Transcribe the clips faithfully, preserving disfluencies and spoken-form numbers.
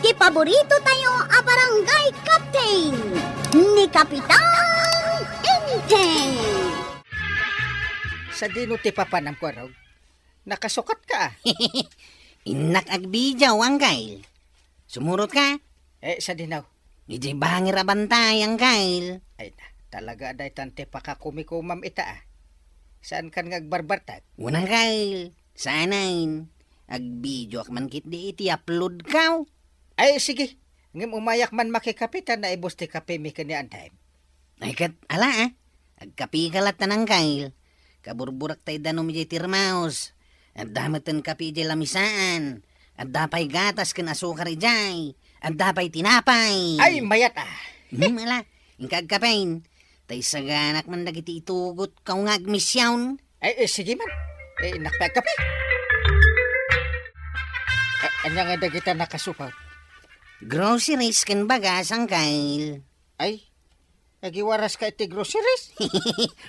Ti paborito tayo a barangay captain, ni Kapitan Enteng. Sadino ti papanam, Kuarog? Nakasukat ka, ah. Innak agbidiaw, Anggail. Sumurot ka? Eh, sadino? Idiay bangir a bantay, Anggail. Ay na, talaga daytan ti pakakumikomam ita, ah. Saan kan nga agbarbartag? Wen, Anggail. Saanen. Agbidiaw ak man ketdi iti upload kaw. Ay, sige. Ngem umayak man makikape ta naibus ti kapemi ken ni Antay. Ay, ket ala, ah. Agkapeka latta, Anggail. Kaburburak tay danum idiay termos. Adda metten kape idiay lamisaan. Adda pay gatas ken asukar idiay. Adda pay tinapay. Ay, mayat, ah. Hmm, ala. Inka agkapen. Tay saganak man dagiti itugot kaw nga agmision. Ay, eh, sige man. Eh, innak pay agkape. A-, ania nga dagita nakasupat? Groceries ken bagas, Anggail. Ay, agiwaras ka iti groceries?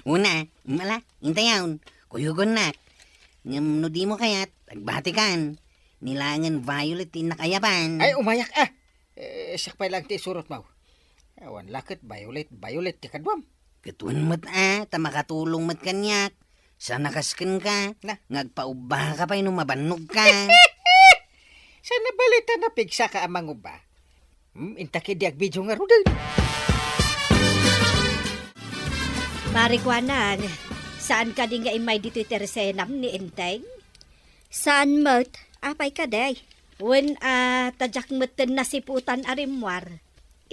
Una, mala, intayon. Kuyogonnak. Ngem no dimo kayat, agbatikan. Ni laengen violet ti innak ayaban. Ay, umayak, ah. Eh, siak pay laeng ti isurotmo. Awan la ket violet, violet ti kaduam. Ket wen met, a, ta makatulong met kaniak. Saan a kas kenka, na, nga agpaubbaka pay no mabannogka. Saan a bali ta napigsaka a mangubba? Hmm, inta ketdi agbidio ngaruden. Pare Kuanang, saan kadi nga immay ditoy ti resenam ni Enteng? Saan met? Apay kadi? Wen a, ta diak metten nasiputan a rimmuar.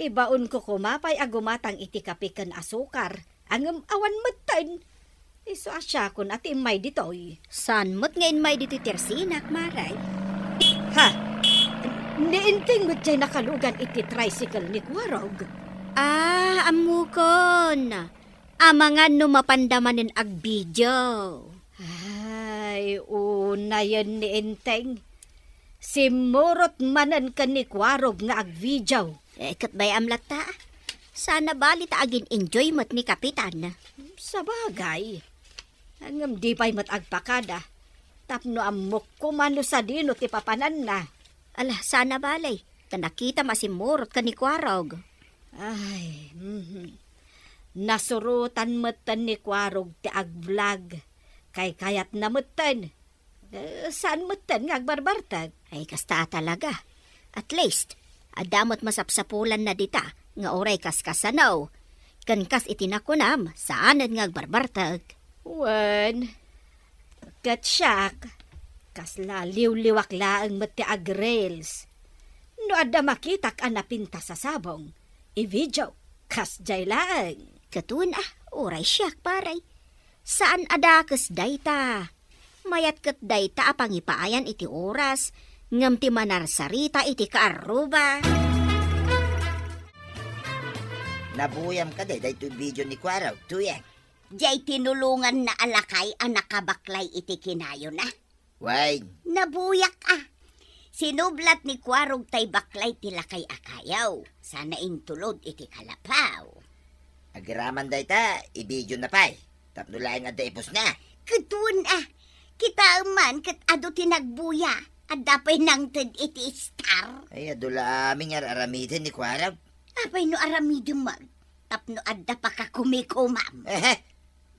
Ibaonko koma pay a gumatang iti kape ken asukar, ngem awan metten. Isu a siakon a ti immay ditoy. Saan met nga immay ditoy ti resenak, Mare? Ha? Ni Enteng met diay nakalugan iti tricycle ni Kuarog. Ah, ammokon. Amangan no mapanda manen agbidio. Ay, unayen ni Enteng. Simmurot manen ken ni Kuarog nga agbidio. Eh, ket bay-am latta. Saan a bali ta agin-enjoy met ni Kapitan. Sabagay. Ngem di pay met agpakada. Tapno ammok koma no sadino ti papananna. Ala, saan a bali. Ta nakitam a simmurot ken ni Kuarog. Ay, mhm. Nasurotan metten ni Kuarog ti agvlog. Kaykayatna metten. Eh, saan metten nga agbarbarteg? Ay, kasta a talaga. At least, adda met masapsapulanna dita nga uray kaskasano. Ken kas iti nakunam, saanen nga agbarbarteg. Wen, ket siak, kasla liwliwak laeng met ti agreels. No adda makitak a napintas a sabong, i-video, kasdiay laeng. Ket wen a, uray siak, pare. Saan a dakes dayta. Mayat ket dayta a pangipaayan iti oras, ngem ti manarsarita iti kaarruba. Nabuyam kadi daytoy video ni Kuarog, Tuyeng? Diay tinulonganna a lakay a nakabaklay iti kinayona. Wen. Nabuyak a. Sinublat ni Kuarog tay baklay ti lakay a kayo, sana intulod iti kalapaw. Agiraman dayta, i-video na pay. Tapno laeng adda ipusna. Ket wen a, kitaem man ket adu ti nagbuya. Adda pay nangted iti star. Ay, adu la amin nga ar-aramiden ni Kuarog. Apay no aramidem met? Tapno adda pakakumikomam. Ehe,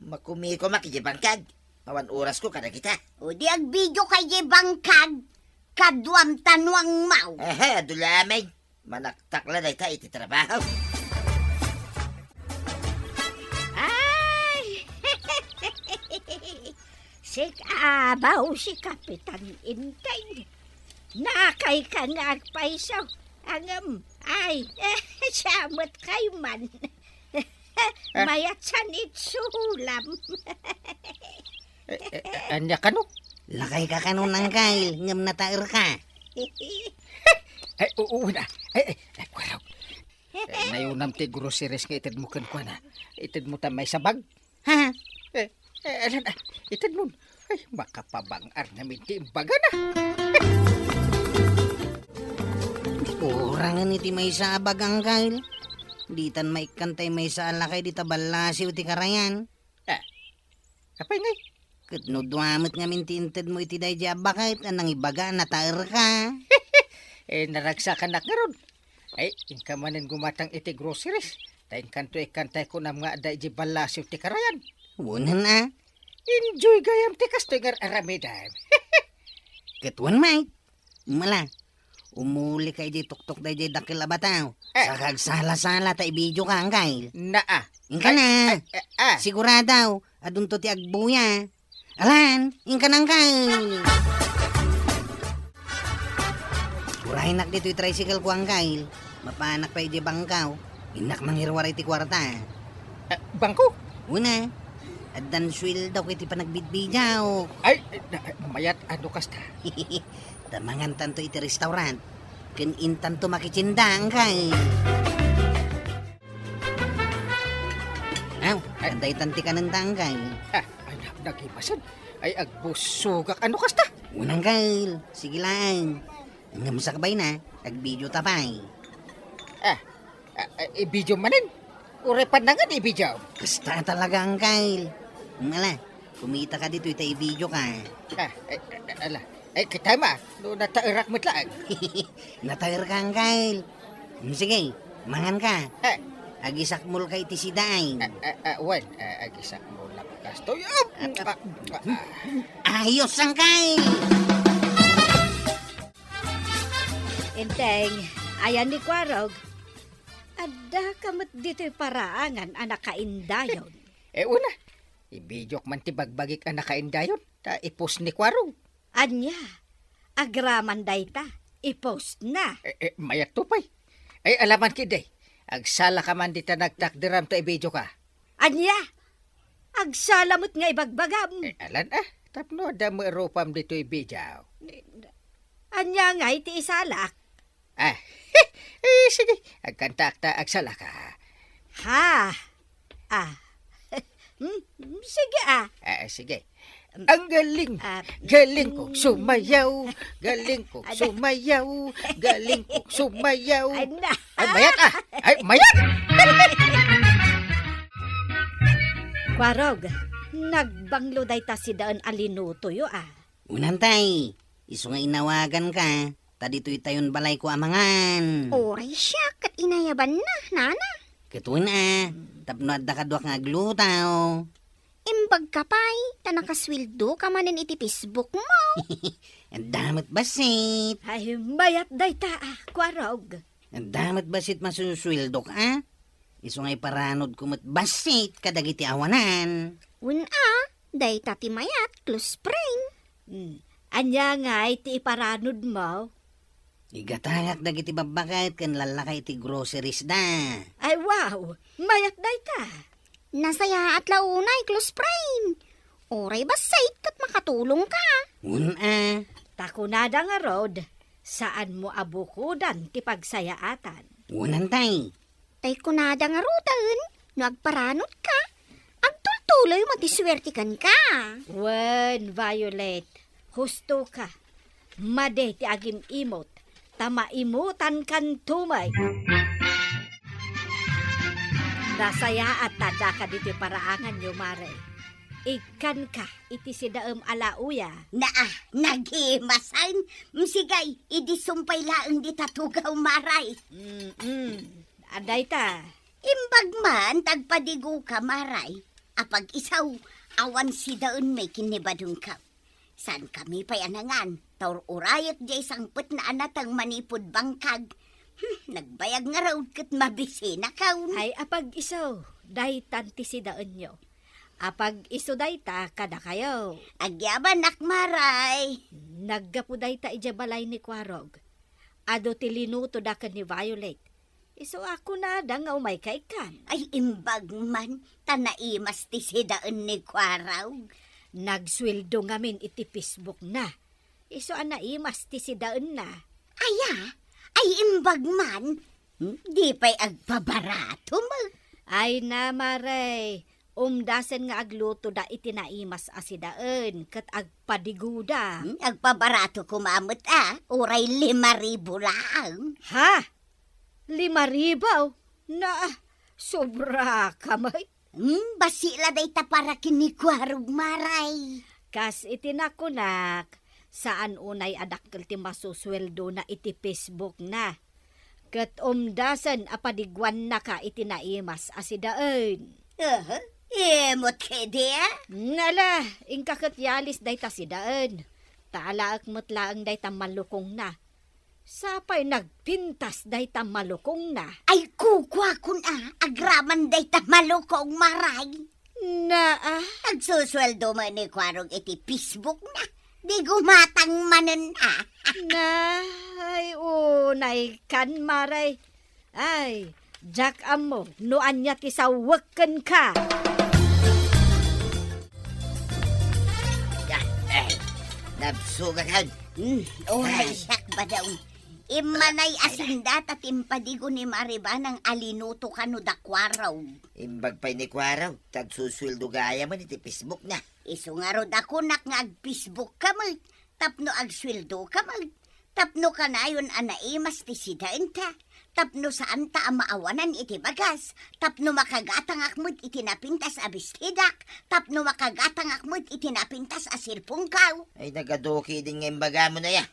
makumikomak idiay bangkag. Awan orasko kadagita. O di agbidio ka idiay bangkag. Kaduam tanuangmaw. Ehe, adu la amin. Manaktak la dayta iti trabaho. Ay! Sik-abaw si Kapitan Enteng. Nakayka nga agpayso. Ngem, ay, siya met kayman. Ah. Mayat san itsulam. Eh, eh, eh, ania kano? Lakayka kano, Nangkay, ngem nataerka. Ay, oo na. Ay, ay, ay, Kuarog. Eh, nayonam ti groceries nga itedmo kenkuana. Itedmo ta maysa bag. Ha? Eh, eh, alan, ah, itedmon. Ay, makapabang-ar ngamin ti imbagana. Kurangan iti maysa a bag, Angkay. Ditan maikkan tay maysa a lakay dita ballasiw ti karayan. Ah, apay ngay? Ket no dua met ngamin ti intedmo iti daydiay a baket a nangibaga a nataerka. Eh, naragsakanak ngarud. Ay, inka manen gumatang iti groceries. Ta inkanto ikkantay kunam nga adda iti ballasiw ti karayan. Unan a. Enjoy gayam ti kastoy nga ar-aramidem. Ket wen, Mike. Mala, umuli ka iti tuktok daydiay dakkel a bataw. Eh. Saka agsala-sala ta i-video ka, angkel. Naa. Inka na. Ay, ay, ah. Sigurado, adunto ti agbuya. Alan, inka na, angkel. Uraynak ditoy tricycle ko, angkel. Mapanak pay iti bangko. Innak mangiruar iti kuarta. Eh, bangko? Una, addan sueldo ko iti panagbidbidiaw. Ay, eh, na-, mayat, ano kasta? Ta mangantanto iti restaurant. Ken intanto makitindang kay. Aw, ay, adda itan ti kanentang kay. Ah, ay, na-, nagimasen. Ay, agbusogak. Ano kasta? Unang kay. Sige lang. Ngem sakbay na, agvideo ta pay. Ah, ah, ah, i-video manen? Uray pannangan i-video. Kasta talaga, angkel. Ala, kumita ka ditoy ta i-video ka. Ah, eh, eh, ala. Eh, kita ma, no nataerak met laeng. Nataer ka, angkel. Mm, sige, mangan ka. Eh. Agisakmol ka iti sidaay. Ah, ah, ah, wen, ah, agisakmol na kastoy. Ah, ah, ah, ah. Ayos, angkel! Enteng, ayan ni Kuarog. Adda ka met ditoy paraangan a nakaindayon. Eh, una, ibidiok man ti bagbagik a nakaindayon, ta i-post ni Kuarog. Ania, agraman dayta, i-post na. Eh, eh, mayat to pay. Ay, alaman kidi. Agsala ka man dita nagtakderam ta ibidio ka. Ania? Agsala met nga ibagbagam. Eh, alan, ah, tapno adda met rupam ditoy video. Ania ngay ti isalak? Ah, eh, sige, agkantaak ta agsala ka. Ha? Ah. Hmm, sige, ah. Ah, sige. Ang galing. Ah, galing kong sumayaw. Galing kong sumayaw. Galing kong sumayaw. Ay, na. Ay, mayat, ah. Ay, mayat. Kuarog, nagbanglo dayta sidaen a linutoyo, ah. Unantay, isu nga inawagan ka, ta ditoytayon balayko a mangan. Oray siak ket inayabanna, nana. Ket wen a, tapno adda kaduak nga agluto. Imbag ka pay, ta nakasueldo ka manen iti Facebook mo. Adda met bassit. Ay, mayat dayta, ah, Kuarog. Adda met bassit masusueldok, ah. Isu nga iparanodko met bassit kadagiti awanan. Wen a, dayta ti mayat, close friend. Hmm. Ania ngay ti iparanodmo? Igatangak dagiti babbaket ken lallaka iti groceries da. Ay, wow! Mayat dayta! Nasayaat la unay, close friend. Oray bassit ket makatulong ka. Wen a. Ta kunada ngarud, saanmo a bukodan ti pagsayaatan. Wen antay. Tay kunada ngaruden, no agparanod ka, agtultuloy mo ti suwerte kenka. Wen, Violet, husto ka. Madi ti agim-imot, ta maimutan kanto met. Nasayaat ta addaka ditoy paraanganyo, Mare. Ikkanka iti sidaem a lauya. Naa, nagimasen. Sige, idi sumpay laeng dita tugaw, Mare. Mm-mm. Adayta. Imbag man, ta agpadigoka, Mare. Apag-isu, awan sidaenmi ken ni badengko. Saankami pay a nangan, ta ur-urayek diay sangpetna a nateng manipud bangkag. Hmm, nagbayag ngarud ket mabisinakon. Ay, apag-isu, daytan ti sidaenyo. Apag-isu dayta kadakayo. Agyabanak, Mare. Naggapu dayta idiay balay ni Kuarog. Adu ti linutoda ken ni Violet. Isu a kunada nga umayka ikkan. Ay, imbag man, ta naimas ti sidaen ni Kuarog. Nagsueldo ngamin iti Facebook na. Isu a naimas ti sidaenna. Aya? Ay, imbag man. Hmm, di pay agpabarato met. Ay na, Mare. Umdasen nga aglutoda iti naimas a sidaen ket agpadigoda. Hmm, agpabarato koma met a, uray lima ribu laeng. Ha? Lima ribu? Na, sobra ka met. Hmm, bassit la dayta para ken ni Kuarog, Mare. Kas iti nakunak, Saan unay a dakkel ti masusueldona iti Facebook na. Ket umdasen a padiguannaka iti naimas a sidaen. Aha, imot kadi, a? Nala, inka ket yalis dayta sidaen. Ta alaek met laeng dayta malukongna. Sapay nagpintas dayta malukongna. Ay, kukuakon a, agraman dayta malukong, Maray. Naa. Agsusueldo met ni Kuarog iti Facebook na. Di gumatang manen a. Na, ay, unay kan, Maray. Ay, diak ammo no ania ti sawek kenka. Ya, eh, nabsugak. Hmm, oray. Ay, siak, Badong. Immanay a sindata ti impadigo ni Maribanang a linuto kano da Kuarog. Imbag pay ni Kuarog, ta agsusueldo gayam iti Facebook na. Isu ngarud a kunak nga ag-Facebook ka met, tapno agsueldo ka met, tapno kanayon a naimas ti sidaenta, tapno saanta a maawanan iti bagas, tapno makagatangak met iti napintas a bestidak, tapno makagatangak met iti napintas a cellphone-kaw. Ay, nagaduki din nga imbagamo na ya.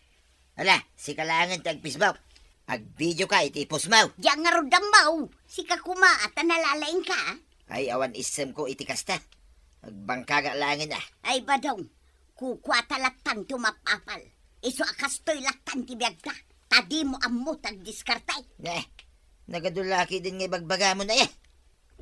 Ala, sika laengen ti ag-Facebook. Ag-video ka iti post-mo. Diak ngarud ammo. Sika koma a ta nalalaingka. Ay, awan issemko iti kasta. Agbangkagak laengen a. Ay, Badong, kukuata lattan ti umapapal. Isu a kastoy lattan ti biagta. Ta dimo ammo ti agdiskarte. Ne, nagadu la ketdin nga ibagbagamo na, eh.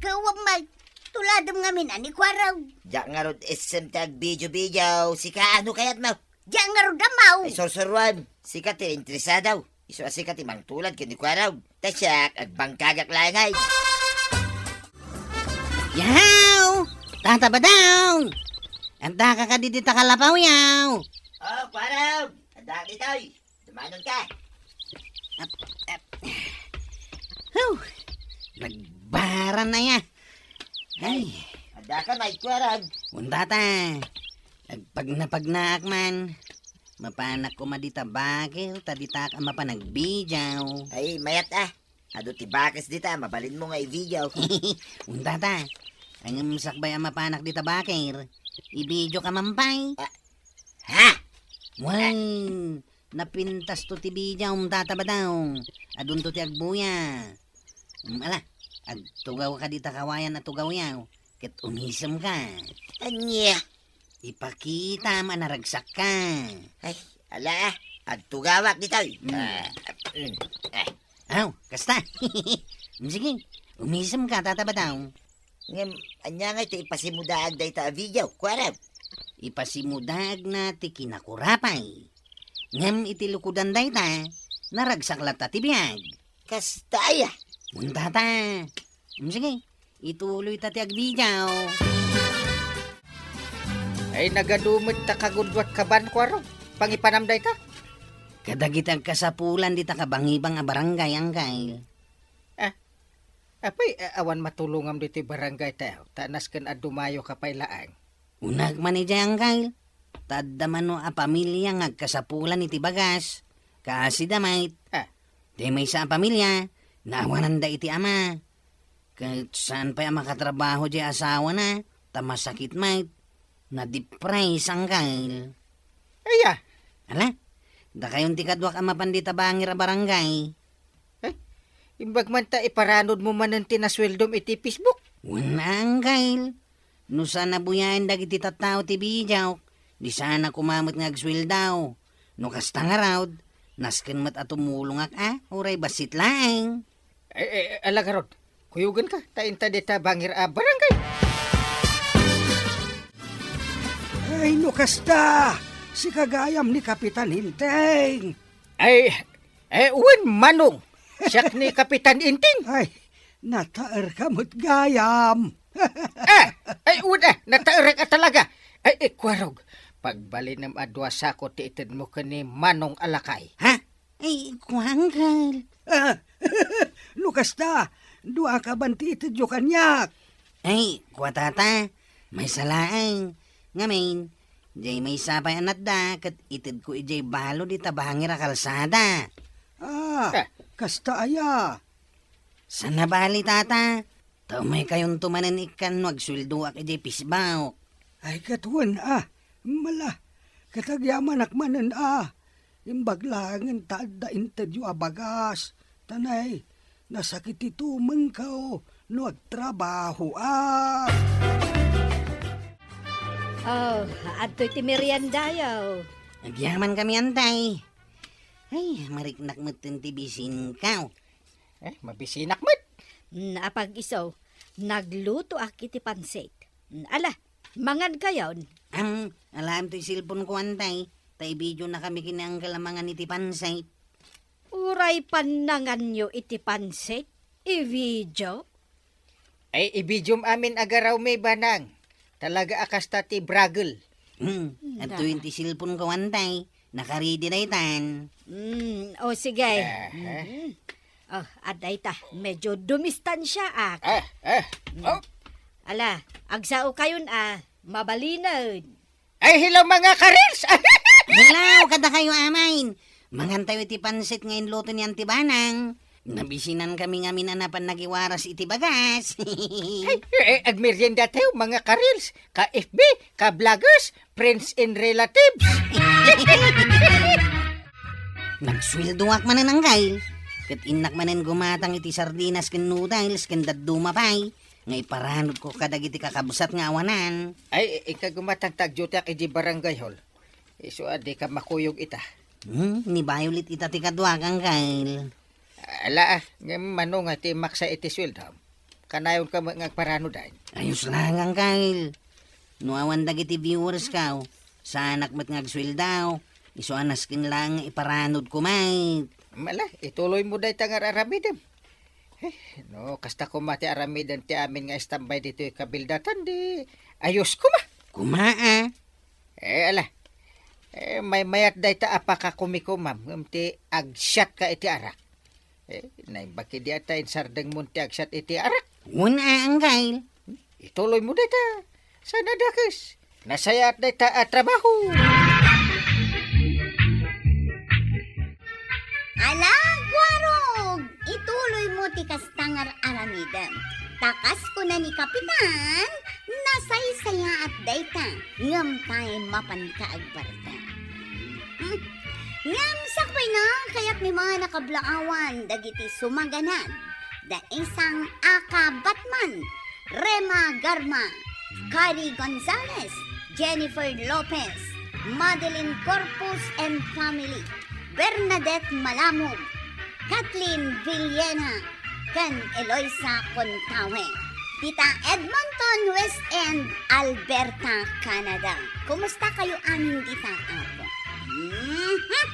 Kawam, Mike. Tuladem ngamin a ni Kuarog. Diak ngarud issem ti ag-video-video. Sika, ano kayatmo? Diak ngarud ammo. Ay, sursuruam. Sika ti interesado. Isu a sika ti mangtulad ken ni Kuarog. Ta siak, agbangkagak laeng ay. Yaw! Tata Badong! Addaka kadi dita kalapaw, yaw? Oh, Kuarog! Adda ditoy. Dumanon ka. Ap, ap. Huh! Nagbaran na ya. Ay. Adda ka, Mike Kuarog. Undata. Agpagnapagnaak man. Mapanak koma dita bakil, ta ditak a mapan ag-video. Ay, mayat a. Adu ti bakes dita, mabalinmo nga i-video. Undata. Ngem sakbay a mapanak dita bakil, i-video ka man pay. Ah, ha? Wen, napintasto ti video, Tata Badong. Adunto ti agbuya. Mm, ala, agtugaw ka dita kawayan a tugawyaw, ket umisem ka. Ania? Ipakitam a naragsak ka. Ay, ala, agtugawak ditoy. Mm. Ah, mm, ah. Aw, kasta. Mm, sige, umisem ka, Tata Badong. Ngem, ania ngay ti ipasimudaag dayta a video, Kuarog? Ipasimudaagna ti kinakurapay. Ngem iti lukodan dayta, naragsak latta ti biag. Kasta aya? Undata. Mm, sige, ituloy ta ti agvideo. Ay, nagadu met ta kagudua ti kaban, Kuarog. Pangipanam dayta? Kadagiti agkasapulan dita kabangibang a barangay, Angkay. Ah, apay, a-, awan matulongam ditoy barangay tayo, ta nasken a dumayo ka pay laeng. Unak man idiay, Angkay. Ta adda mano a pamilia nga agkasapulan iti bagas. Kaasi da met. Ah. Ti maysa a pamilia, naawananda iti ama. Ket saan pay a makatrabaho diay asawana, ta masakit met. Nadipres, Angkay. Aya? Ala, dakayon ti kaduak a mapan dita bangir a barangay. Eh, imbag man ta iparanudmo manen ti nasueldom iti Facebook. Wen, Angkay. No saan a buyaen dagiti tattao ti bidiawk, di saan a koma met nga agsueldo. No kasta ngarud, nasken met a tumulongak a, uray bassit laeng. Eh, eh, ala ngarud, kuyogenka, ta inta dita bangir a barangay. Ay, no kasta, sika gayam ni Kapitan Enteng. Ay, eh, wen, Manong, siak ni Kapitan Enteng. Ay, nataerka met gayam. Eh, ay, wen, eh, nataerek a talaga. Ay, eh, Kuarog, pagbalinem a dua sako ti itedmo ken ni Manong a lakay. Ha? Ay, kua, Angkay. Ah, no kasta, dua kaban ti itedyo kaniak. Ay, kua, Tata, maysa laeng. Ngamin, diay maysa pay a natda ket itedko idiay balud ita bangir a kalsada. Ah, eh, kasta aya? Saan a bali, Tata. Ta umaykayonto manen ikkan no agsueldoak idiay Facebook. Ay, ket wen a, mala, Ket agyamanak manen a, imbag laengen ta adda intedyo a bagas. Tanay, nasakit ti tumengko no agtrabaho a. Oh, adtoy ti meriendayo. Agyamankami, Antay. Ay, mariknak metten ti bisinko. Eh, mabisinak met. Mm, apag-isu, naglutoak iti pansit. Mm, ala, mangankayon. Am, alaem toy cellphone-ko, Antay. Ta i-video-nakami ken ni Angkel a mangan iti pansit. Uray pannanganyo iti pansit? I-video? Ay, i-video-m amin a garawmi, Banang. Talaga a kasta ti bragel. Hmm, adtoy ti cellphone-ko, Antay. Nakaridi daytan. Mm, o sige. Aha. Mhm. Oh, adda ita. Medyo dumistansiaak. Ah, ah. Mm. Oh. Ala, agsaokayon a, mabalinen. Ay, hello, mga karils! Hello, kadakayo, amayen. Mangantayo iti pansit nga inluto ni Auntie Banang. Nabisinankami ngamin a napan nagiwaras iti bagas. Ay, eh, agmeriendatayo, mga karils, ka-F B, ka-vloggers, friends and relatives. Nagsueldoak manen, Angkel. Ket innak manen gumatang iti sardinas ken noodles ken dadduma pay nga iparanodko kadagiti kakabsat nga awanan. Ay, inka gumatang ta agdiotiak idiay barangay hall. Isu a dika makuyog ita. Hmm, ni Violet ita ti kaduak, Angkel. Ala, ah, ngem mano nga ti maksa iti sueldom? Kanayonka met nga agparanoden. Ayos laeng, Angkel. No awan dagiti viewers-ko, saanak met nga agsueldo. Isu a nasken laeng nga iparanodko met. Ala, ituloymo dayta nga ar-aramidem. Eh, no, kasta koma ti aramiden ti amin nga istambay ditoy kabildatan, di ayos koma. Koma, ah. Eh, ala. Eh, maymayat dayta a pakakumikomam, ngem ti agsiatka iti arak. Eh, naimbag idi ata insardengmon ti agsiat iti arak. Wen a, Angkel. Ituloymo dayta. Saan a dakes? Nasayaat dayta a trabaho. Ala, Guarog! Ituloymo ti kasta nga ar-aramidem. Ta kas kuna ni Kapitan, nasaysayaat dayta, ngem pay mapanka agbarka. Hmm. Ngem sakbayna, kayatmi man a kablaawan dagiti sumaganad. Daisang a kabatman, Rema Garma, Kari Gonzalez, Jennifer Lopez, Madeline Corpus and family, Bernadette Malamog, Kathleen Villena, ken Eloisa Contawe. Dita Edmonton, West End, Alberta, Canada. Kumusta kayo amin dita, Apo? Mhm.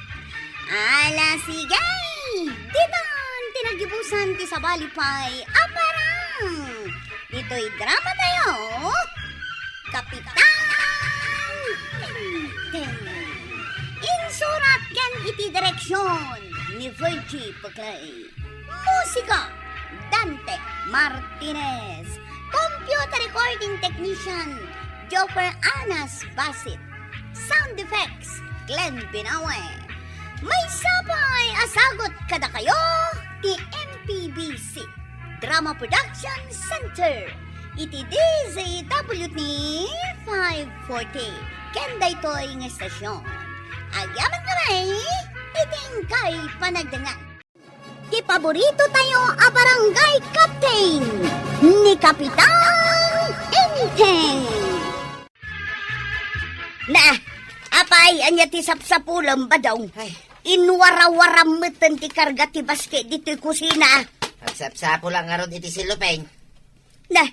Ala, sige! Ditan ti nagibusan ti sabali pay a parang ditoy drama tayo, Kapitan Tengteng. Insurat ken iti direksyon ni Virgie Peclay. Musika, Dante Martinez. Computer recording technician, Joker Anas Basit. Sound effects, Glenn Binawe. Maysa pay a sagut kadakayo ti M P B C Drama Production Center iti D Z W T five forty ken daytoy nga estasyon. Agyaman kami iti inkay panagdengngeg. Ti paborito tayo a barangay captain, ni Kapitan Enteng. Na, apay, ania ti sapsapulem, Badong? Ay. Inwarawaram metten ti karga ti baske ditoy kusina. Agsapsapulak ngarud iti silupeng. Na,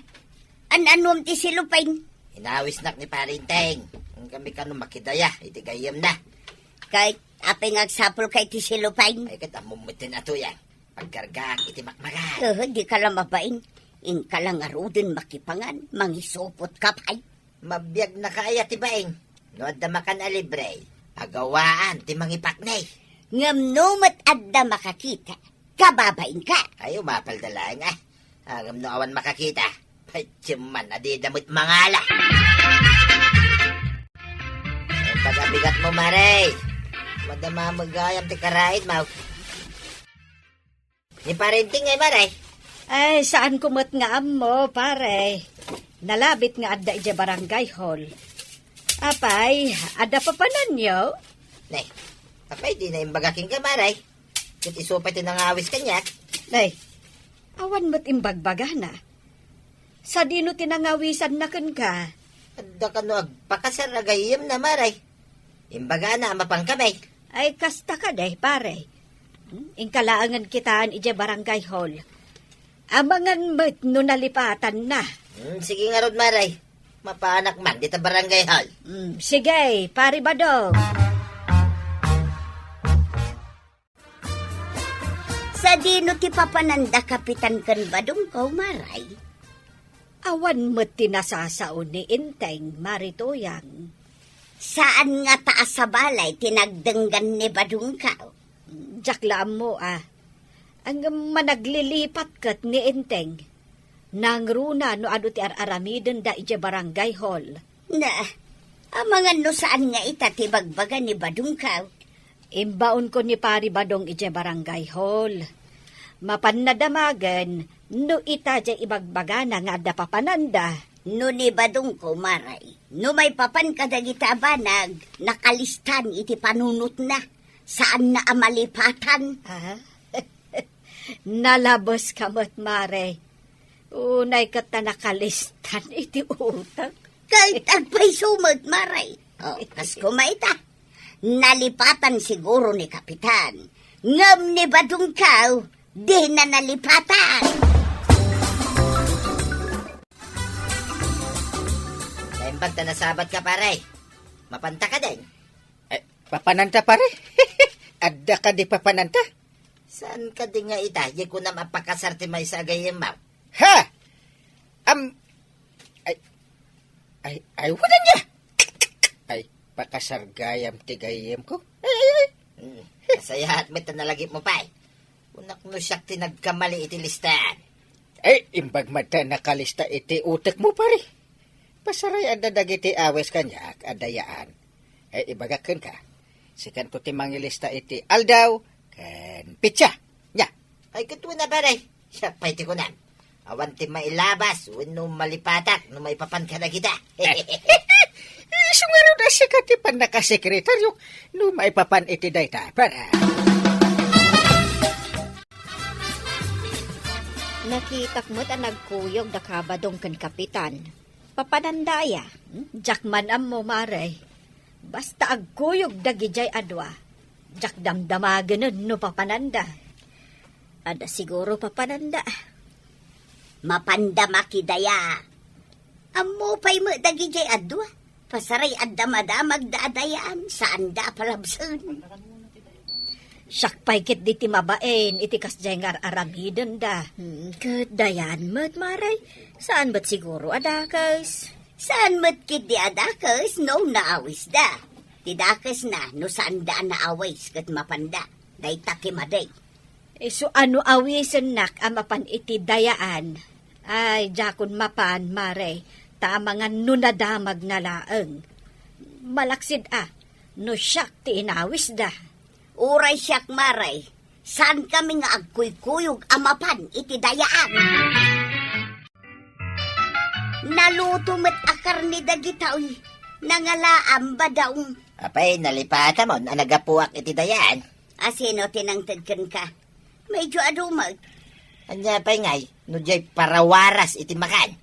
an-anuam ti silupeng? Inawisnak ni Parinteng. Kami kano makidaya iti gayyemna. Kay, apay nga agsapulka iti silupeng? Ay, ket ammom metten a tuyan. Pagkargaak iti makmakan. Eh, dika la mabain. Inka la ngaruden makipangan, mangisupotka pay. Mabiagnaka aya ti baing? No adda makan a libre, pagawaan ti mangipaknay. Ngem no met adda makakita, kababainka. Ay, umapalda laeng, ah. Ngem no awan makakita, patiem man a dida met mangala. Ay, pagabigat mo, Mare. Madama met gayam ti karaid, maw. Ni Parinteng ngay, Mare? Ay, saan ko met nga ammo, pare. Nalabit nga adda idiay barangay hall. Apay, adda papananyo? Nay, apay, di na imbaga kenka, Maray. Ket isu pay ti nangawis kaniak. Nay, awan met imbagbaga na. Sadino ti nangawisanna kenka? Adda kano agpakasar a gayyemna, Maray. Imbagana a mapankami. Ay, kasta kadi, pare. Hmm, inka laengen kitaen idiay barangay hall. Amangan met no nalipatanna. Hmm, sige ngarud, Maray. Mapanak man dita barangay hall. Hmm, sige, pare Badong. Sadino ti papananda, Kapitan, ken badongko, Maray? Awan met ti nasasao ni Enteng, Mari Tuyang. Saan ngata a sabali ti nagdenggan ni badongko? Diak la ammo a. Ngem managlilipat ket ni Enteng. Nangruna no adu ti ar-aramidenda idiay barangay hall. Na, amangan no saan nga ita ti bagbaga ni badongko. Imbaonko ni Pari Badong idiay barangay hall. Mapanna damagen no ita diay ibagbagana nga adda papananda. No ni badongko, Maray, no maipapan kadagita a banag, nakalistan iti panunotna. Saanna a malipatan. Ah? Nalabeska met, Mare. Unay ket ta nakalistan iti utek. Ket agpayso met, Mare. O, kas koma ita. Nalipatan siguro ni Kapitan. Ngem ni badongko, di na nalipatan. Naimbag ta nasabat ka, pare. Mapanta ka din? Eh, papananta, pare? Adda kadi papananta? Saan kadi nga ita, di kunam a pakasar ti maysa a gayyemmo? Ha? Am, ay, ay, ay, wadan niya! Ay, pakasar gayam ti gayyemko. Ay, ay, ay. Hmm, nasayaat met ta nalagipmo pay. Kunak no siak ti nagkamali iti listaan. Ay, imbag met ta nakalista iti utekmo, pare. Pasaray adda dagiti awis kaniak a dayaan. Ay, ibagak kenka. Sikanto ti mangilista iti aldaw ken petsa. Nya? Ay, ket una, pare. Siak pay ti kunam. Awan ti mailabas wenno malipatak no maipapan kadagita. Isu ngarud a sika ti pannakasekretario no maipapan iti dayta, pare. Nakitak met a nagkuyog da Kabadong ken Kapitan. Papananda aya? Hmm? Diak man ammo, Mare. Basta agkuyog dagidiay a dua, diak damdamagenen no papananda. Adda siguro papananda. Mapanda makidaya. Ammo pay met dagidiay a dua. Pasaray adda madamagda a dayaan, saanda a palabsen. Siak pay ketdi ti mabain iti kasdiay nga ar-aramidenda. Hmm, ket dayaan met, Mare. Saan met siguro a dakes? Saan met ketdi a dakes no naawisda. Ti dakesna no saanda a naawis ket mapanda. Dayta ti madi. Isu a no awisennak a mapan iti dayaan, ay, diakon mapan, Mare, ta amangan no nadamagna laeng. Malaksid a, no siak ti inawisda. Uray siak, Mare, saankami nga agkuykuyog a mapan iti dayaan. Naluto met a karne dagita, uy. Nangalaam, Badong. Apay, nalipatamon a nagapuak iti dayaan? A sino ti nangted kenka? Medyo adu met. Ania pay ngay, no diay parawaras iti makan?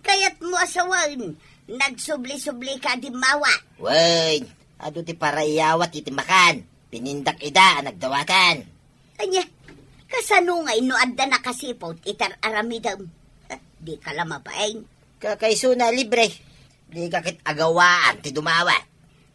Kayatmo a sawen, nagsubli-sublika a dimmawa. Wen, adu ti paraiyawat iti makan. Pinindak ida a nagdawatan. Ania, kasano ngay no adda nakasiput iti ar-aramidem? Ah, dika la mabain. Kakaisuna a libre. Dika ket agawaan ti dumawa.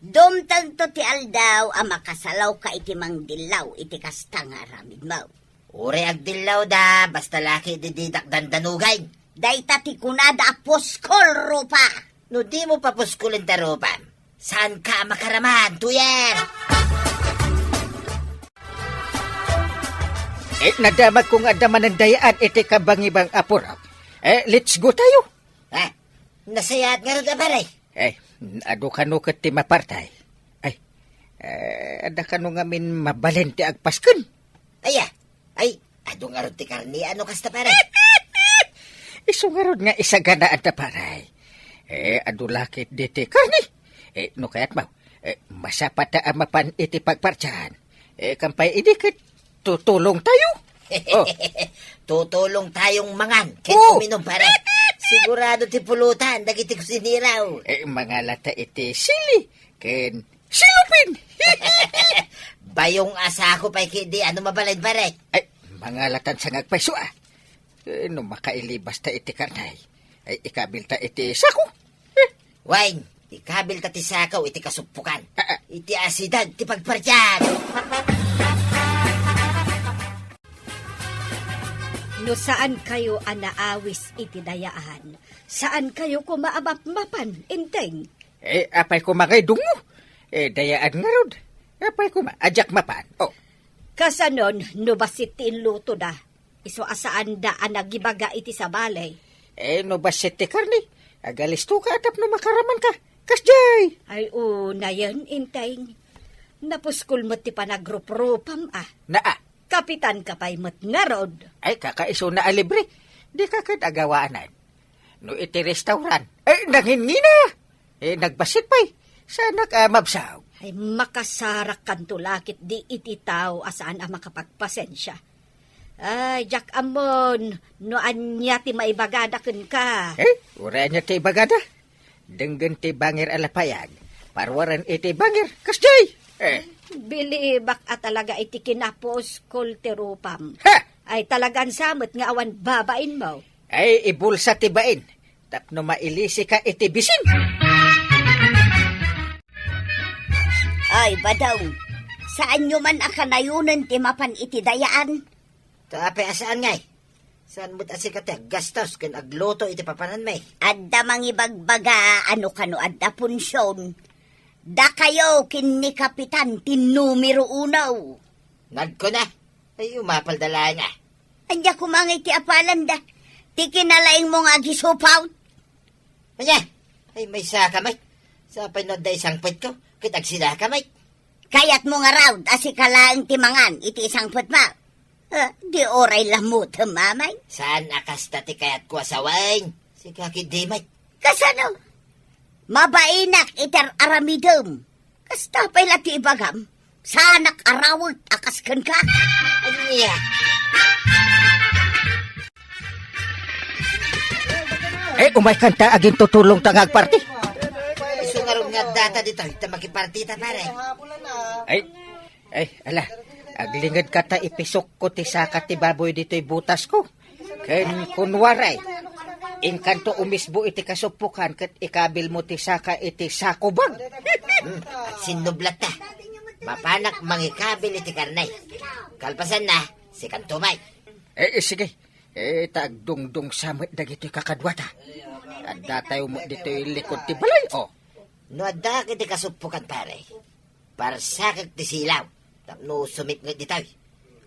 Dumtengto ti aldaw a makasalawka iti mangdillaw iti kasta nga aramidmo. Uray agdillawda, basta la ketdi didak dandanugen. Dayta ti kunada a puskol, Rupa. No dimo papuskulen ta rupam, saanka a makaraman, Tuyang? Eh, nadamagko nga adda manen dayaan iti kabangibang a purok. Eh, let's go tayo. Ha? Nasayaat ngarud a, pare. Eh, adu kano ket ti mapartay. Ay, eh, adda kano ngamin mabalin ti agpasken? Aya, ay, adu ngarud ti karne, ano kasta, pare? Isu ngarud nga isaganaanda, pare. Eh, adu la ketdi ti karne. Eh, no kayatmo, eh, masapata a mapan iti pagpartian. Eh, kampay idi ket tutulongtayo. Oh. Tutulongtayong mangan ken Oh. uminom, pare. Sigurado ti pulutan dagiti kusineraw. Eh, mangalata iti sili ken silupin. Bayong a sako pay ketdi, ano mabalin, pare? Ay, mangalatan sa ngagpayso, ah. Eh, no makailibasta iti karne, ay ikabilta iti sako. Eh. Wen, ikabilta ti sako iti kasuppokan. Ah, ah. Iti asideg ti pagpartian. No saan kayo a naawis iti dayaan, saan kayo koma a mapmapan, Enteng? Eh, apay koma ngay dungo? Eh, dayaan ngarud. Apay koma, a diak mapan. Oh. Kasanon, no bassit ti inlutoda, isu a saanda a nagibaga iti sabali? Eh, no bassit ti karne, agalistoka a tapno makaramanka. Kasdiay! Ay, unayen, Enteng. Napuskol met ti panagruprupam, ah. Naa. Kapitanka pay met ngarud. Ay, kakaisuna a libre. Dika ket agawaanan. No iti restaurant, eh, nanginngina! Eh, nagbassit pay. Saanak a mabsag. Ay, makasarakkanto la ketdi iti tao a saan a makapagpasensia. Ay, diak ammon, no ania ti maibagada kenka. Eh, uray ania ti ibagada? Denggen ti bangir a lapayag. Paruaren iti bangir, kasdiay! Eh. Bilibak a talaga iti kinapuskol ti rupam. Ha! Ay, talagan sa met nga awan babainmo. Ay, ibulsa ti bain. Tapno mailisika iti bisin. Ay, Badong, saanyo man a kanayonen ti mapan iti dayaan? Ta apay a saan ngay? Saan met a sika ti aggastos ken agluto iti papananmi? Adda mangibagbaga a no kano adda punsion. Dakayo ken ni Kapitan ti numero uno. Nagkuna, ay umapalda laeng a. Ania koma ngay ti apalanda? Ti kinalaingmo nga agisupawt? Ania? Ay, maysaka met. Sapay no adda isangpetko, ket agsidaka met. Kayatmo ngarud a sika laeng ti mangan iti isangpetmo? Ah, di uray lamutem, mamay? Saan a kasta ti kayatko a sawen? Sika ketdi met. Kasano? Mabainak iti ar-aramidem. Kasta pay la ti ibagam, saanak a rawek a kas kenka. Ania? Eh, umaykanta, agintutulongta nga agparti. Isu ngarud nga addata ditoy, ta makipartita, pare. Ay, ay, ala, aglingedka ta ipisokko ti saka ti baboy ditoy butasko. Ken kunwaray, inkanto umisbo iti kasuppokan ket ikabilmo ti saka iti sako bag. Hmm, agsinnublatta. Mapanak mangikabil iti karne. Kalpasanna, sikanto met. Eh, eh, sige. Eh, ta agdungdungsa met dagitoy kakaduata. Addatayo met ditoy likod ti balay, oh. No adda iti kasuppokan, pare, parsakek ti silaw tapno sumipnget ditoy.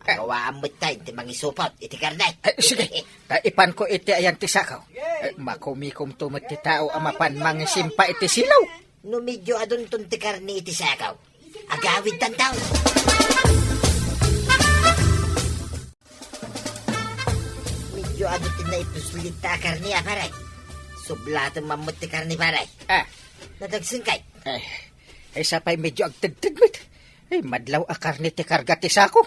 Eh. Agawaan met tayo ti mangisupot iti karne. Eh, sige. Ta ipanko iti ayan ti sako. Eh, makumikomto met ti tao a mapan mangisimpa iti silaw. No medyo adunton ti karne iti sako, agawidtan tayo. Medyo adu ti naipuslit a karne, a, pare. Sublaten man met ti karne, pare. Ah. Nadagsen kay? Eh, eh, sapay medyo agtedted met. Eh, madlaw a karne ti karga ti sako.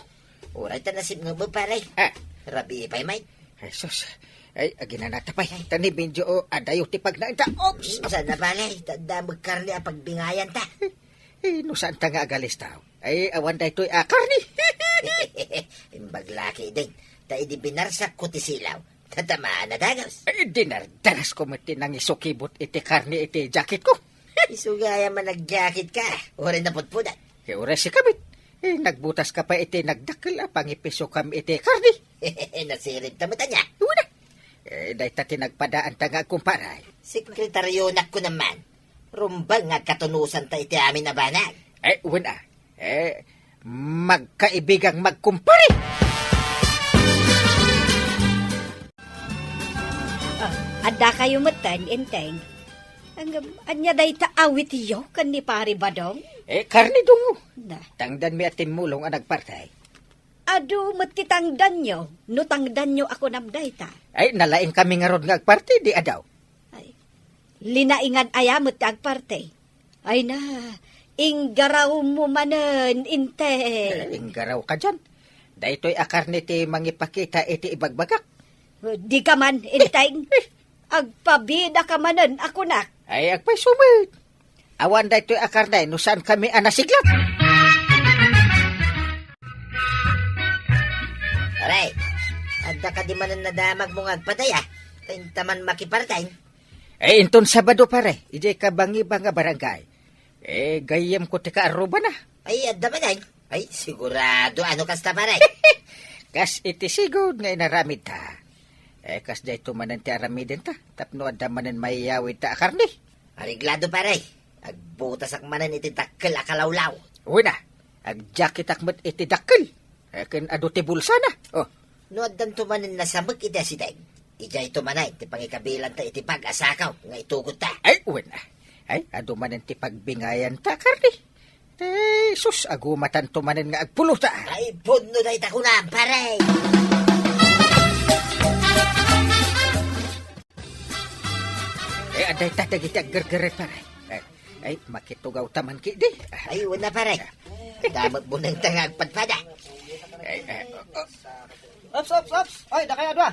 Uray ta nasipnget mo, pare. Ah. Rabii pay met. Jesus. Ay, aginanata pay. Ay. Ta ni medyo, oh, adayo ti pagnaenta. Oops! Saan na, pare? Ta adda met karne a pagbingayanta. Eh, no saan ta nga agalistaw? Ay, awan daytoy a karne. Imbag la ketdin. Ta idi binarsakko ti silaw, tatamaan a dagus. Ay, dinardarasko met ti nangisukibot iti karne iti jacketko. Isu gayam a nagjacket ka, uray napudpudan. Eh, uray sika met. Eh, nagbutas ka pay iti nagdakkel a pangipisokam iti karne. Nasirib ta met ania? Una. Eh, dayta ti nagpadaanta nga agkumparay. Sekretaryonak ko naman. Rumbeng nga agkatunusanta iti amin a banag. Eh, wen a. Eh, magkaibigang magkumpare. Ah, adda kayo metten, Enteng. Ang, ania dayta awityo ken ni Pari Badong? Eh, karne dungo. Na. Tangdanmi a timmulong a nagpartay. Adu met ti tangdanyo, no tangdanyo a kunam dayta. Ay, nalaing kami ngarud nga agparti, di adaw. Ay, linaingan aya met ti agparti. Ay na, inggarawmo manen, Inteng. Eh, inggaraw ka diyan. Daytoy a karne ti mangipakita iti ibagbagak. Di ka man, Inteng. Eh. Agpabida ka manen a kunak. Ay, agpayso met. Awan daytoy a karne no saan kami a nasiglat. Pare, adda kadi manen nadamagmo nga agpadaya? Ta inta man makiparteng. Eh, inton Sabado, pare, idiay kabangiba nga barangay. Eh, gayyemko ti kaarrubana. Ay, adda manen. Ay, sigurado, ano kasta, pare? Kas iti sigud nga inaramidta. Eh, kas dayto manen ti aramidenta, tapno adda manen maiyawidta a karne. Areglado, pare. Agbutasak manen iti dakkel a kalawlaw. Wen a, agjakitak met iti dakkel. Eh, ken adu ti bulsana. Oh. No addanto manen nasamek iti asideg, idiayto manen ti pangikabilanta iti bag a sakaw nga itugutta. Ay, wen a. Ay, adu manen ti pagbingayanta, karne. Eh, sus, agumatanto manen nga agpulota. Ay, punno dayta kunam, pare. Eh, adda ita dagiti aggergerret, pare. Eh, ay, makitugawta man kidi. Ay, una, pare. Damat buneng ta nga agpadpada. Ay, ay, oh, oh. Ops, ops, ops. Oy, dakayo a dua.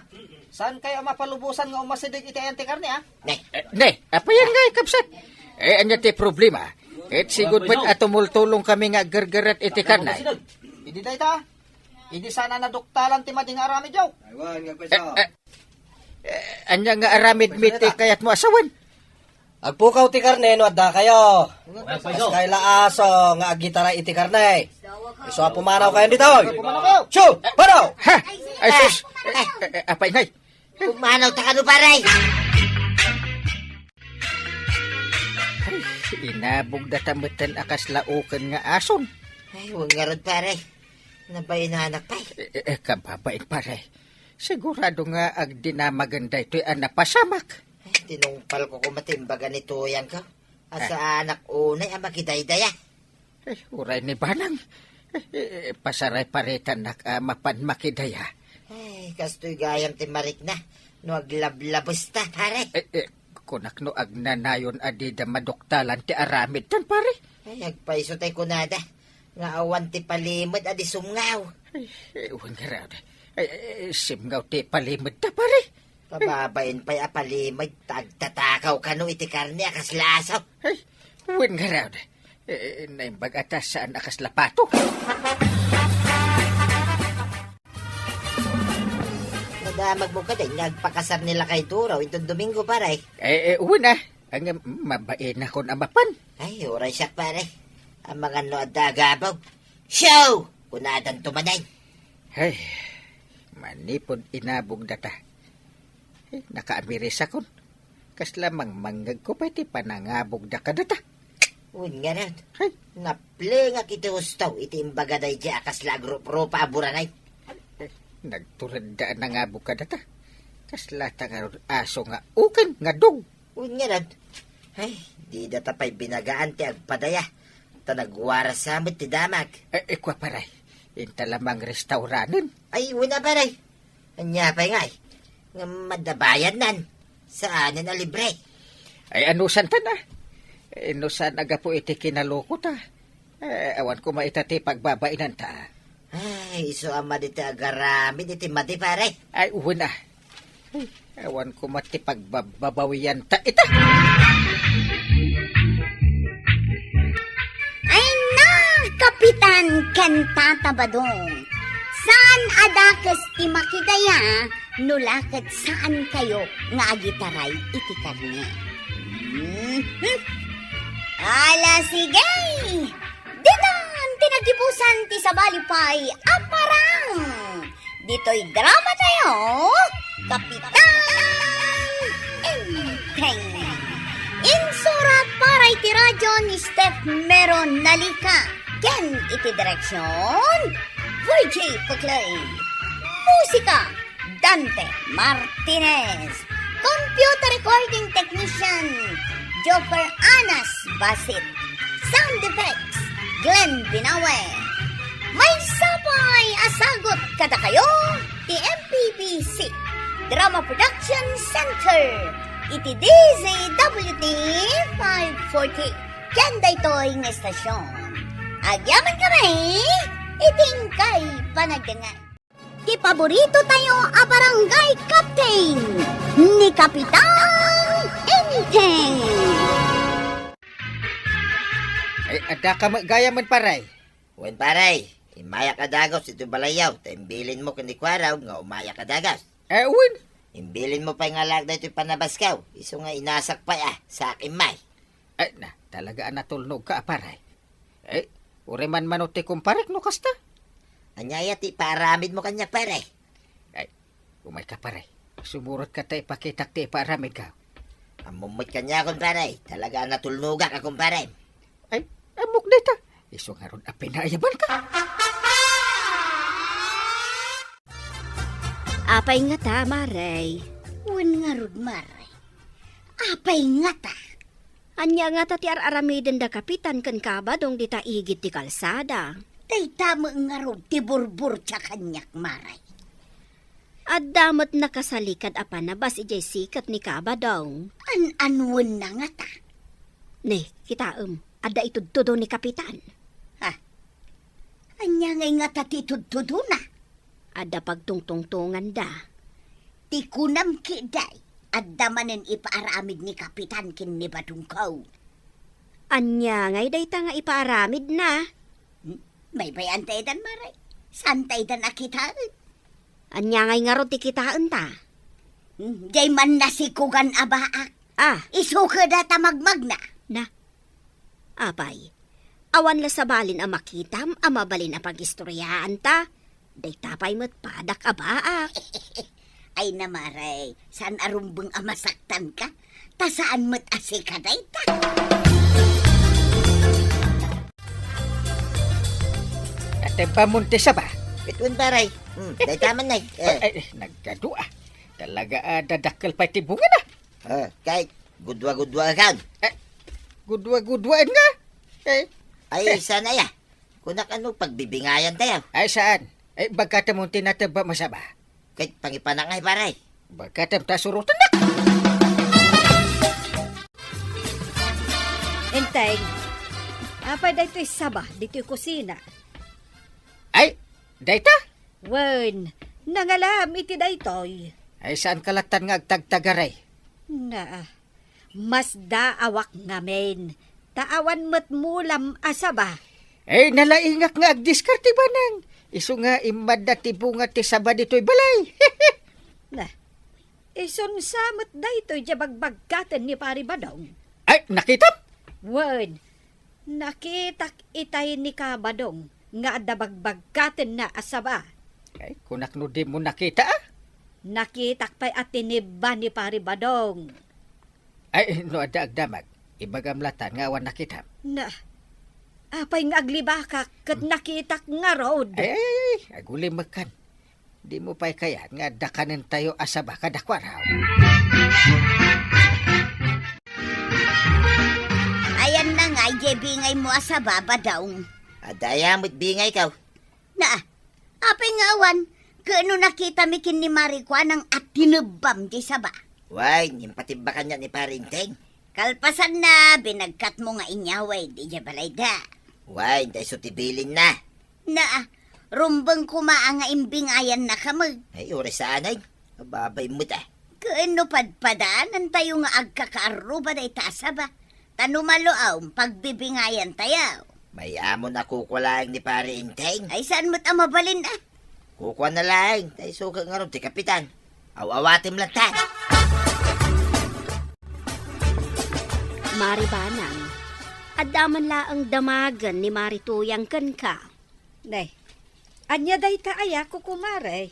Saan kayo a mapalubosan nga umasideg iti ayan ti karne, ah? Ne. Eh, ne, apayan nga, kabsat. Eh, anya ti problema? Ket sigud met a tumultulong kami nga aggergerret iti karne. Idi dayta, idi sana naduktalan ti madi nga aramidyo. Aywan, nga Eh, eh, eh, anya nga aramid mi ti kayatmo a sawen? Agpukaw ti karne no adda kayo. Kas kayla aso nga agitaray iti karne. Isu a pumanaw kayo ditoy. Pumanaw kayo. Shoo! Panaw! Ha? Ay, sus! Eh, eh, eh, apay, nay. Pumanaw ta kano, pare? Ay, inabog data metten a kasla uken nga ason. Ay, wen ngarud, pare. Nabainanak pay. Eh, eh, eh, kababain, pare. Sigurado nga agdinamagen daytoy a napasamak. Ay, tinungpal ko koma ti imbaga ni Tuyang ko. Asa anak unay a makidaydaya. Eh, uray ni Banang. Eh, eh, eh, pasaray paritanak a mapan makidaya. Ay, kastoy gayam ti marikna. No aglablabes ta, pare. Eh, eh, kunak no agnanayon a dida maduktalan ti aramid tan, pare. Ay, agpayso tay kunada. Nga awan ti palimed a di sumngaw. Ay, eh, wen ngarud. Ay, eh, simngaw ti palimed ta, pare. Kababain pay a palimed ta agtatakaw kano iti karne a kasla aso. Ay, wen ngarud. Eh, naimbag a ta saan a kasla pato. Nadamagmo kadi nga agpakasar ni Lakay Duraw inton Domingo, pare. Eh, eh, wen a. Ngem, mabainakon a mapan. Ay, uray siak, pare. Amangan no adda agabog. Show! Kunadanto manen. Ay, manipud inabog data. Eh, nakaamirisakon. Kasla mangmangngegko pay ti panangabogda kadata. Wen ngarud. Hay. Naplengak iti husto iti imbaga daydiay a kasla agruprupa a burangay. Eh, nagturedda a nangabog kadata. Kasla ta ngarud aso nga uken nga dog. Wen ngarud. Ay, dida ta pay binagaan ti agpadaya. Ta nagwarasa met ti damag. Eh, eh, kua, pare. Inta la mangrestauranen. Ay, wen a, pare. Ania pay ngay? Ngem adda bayadnan. Saanen a libre. Ay, anusantan a? Eh, no saan a gapu iti kinalokota. Eh, awan koma ita ti pagbabainanta. Ay, isu a madi ti agaramid iti madi, pare. Ay, wen a. Ay, awan koma ti pagbababawianta ita. Ay na, Kapitan ken Tata Badong. Saan a dakes ti makidaya no la ket saan kayo nga agitaray iti karne. Mhm. Ala, sige! Ditan ti nagibusan ti sabali pay a parang! Ditoy drama tayo, Kapitan Enteng. Insurat para iti radyo ni Steph Mero Nalica. Ken iti direksyon, Virgie Paclay. Musika, Dante Martinez. Computer recording technician, Joffer Anas Basit. Sound effects, Glenn Binawe. Maysa pay a sagut kadakayo ti M P B C Drama Production Center iti D Z W T five forty. Ken daytoy nga estasion, agyaman kami iti inkay panagdengngeg. Ti paborito tayo a barangay captain, ni Kapitan Enteng. Ay, adda ka met gayam, pare. Wen, pare, immayak a dagus iti balayyo, ta imbilinmo ken ni Kuarog nga umayak a dagus. Eh, wen. Imbilinmo pay nga alaek daytoy panabasko, isu nga inasak pay a, sa akin may. Ay, na, talaga a natulnog ka, a, pare. Eh, uray man mano ti kumparek no kasta. Ania aya ti ipaaramidmo kaniak, pare? Ay, umay ka, pare. Sumurotka ta ipakitak ti ipaaramidka. Ammom met kaniakon, pare. Talaga a natulnogak a kumparem. Ay, ammok dayta. Isu ngarud a pinaayabanka. Apay ngata, mare? Wen ngarud, mare. Apay ngata? Ania ngata ti ar-aramiden da Kapitan ken Kabadong dita igid ti kalsada? Dayta met ngarud ti burburtia kaniak, mare. Adda met nakasalikad a panabas idiay siket ni Kabadong. An-anuenna ngata? Ne, kitaem, adda itudtudo ni Kapitan. Ha? Ania ngay ngata ti itudtudona? Adda pagtungtungtonganda. Ti kunam ketdi, adda manen ipaaramid ni Kapitan ken ni Badongko. Ania ngay dayta nga ipaaramidna? Hmm? Baybay-anta itan, mare. Saanta itan a kitaen. Ania ngay ngarud ti kitaenta? Hmm, diay mannasikogan a baak. Ah. Isu ketdi ta magmagna. Na, apay, awan la sa balin a makitam a mabalin a pagistoriaanta? Dayta pay met padak a baak. Ay na, mare, saan a rumbeng a masaktanka? Ta saan met a sika dayta? Atebbamon ti saba? Wen, pare. Hmm, dayta man, nay. Eh. Ay, ay, nagadu a. Talaga a dadakkel pay ti bungana. Ah, kay gudwa-gudwakan. Eh, gudwa-gudwaan nga. Eh. Ay, eh. Saan aya? Kunak, ano, pagbibingayan tayo? Ay, saan? Eh, bagkatem ti natebba masaba. Kay pangipanak ngay, pare. Bagkatem ta surotennak. Enteng, apay daytoy saba ditoy kusina? Ay, dayta? Wen, nangalam iti daytoy. Ay, saan ka lattan nga agtagtagaray? Naa, masdaawak ngamin, ta awan met mulam a saba. Ay, nalaingak nga agdiskarte, Banang. Isu nga immadda ti bunga ti saba ditoy balay. Na, isun sa met daytoy diay bagbagkaten ni Pari Badong. Ay, nakitam? Wen, nakitak itay ni Kabadong nga adda bagbagkatenna a saba. Ay, kunak no dimo nakita, a? Nakitak pay a tinibba ni Pari Badong. Ay, no adda agdamag, ibagam lattan nga awan nakitam. Na, apay nga aglibakak ket nakitak ngarud? Ay, ay, ay, ay, agulimekkan. Dimo pay kayat nga adda kanentayo a saba kadakuada? Ayanna ngay diay bingaymo a saba, Badong? Adda aya met bingayko? Na, apay nga awan? Ket no nakitami ken ni Mari Kuanang a tinebbam diay saba? Wen, impatibbakannak ni Pari Enteng. Kalpasanna, binagkatmo nga inyawid idiay balayda. Wen, ta isu ti bilinna. Na, rumbeng koma a nga imbingayannaka met. Ay, uray saan, ay. Ababay met, a. Ken no padpadanantayo nga agkakaarruba dayta a saba, ta no maluam, pagbibingayantayo. Mayamon a kukua laeng ni Pari Enteng. Ay, saan met a mabalin, a? Kukuana laeng, ta isu ket ngarud ti kapitan. Aw-awatem lattan. Mari Banang, adda man laeng damagen ni Mari Tuyang kenka. Ne, ania dayta aya, kukumare?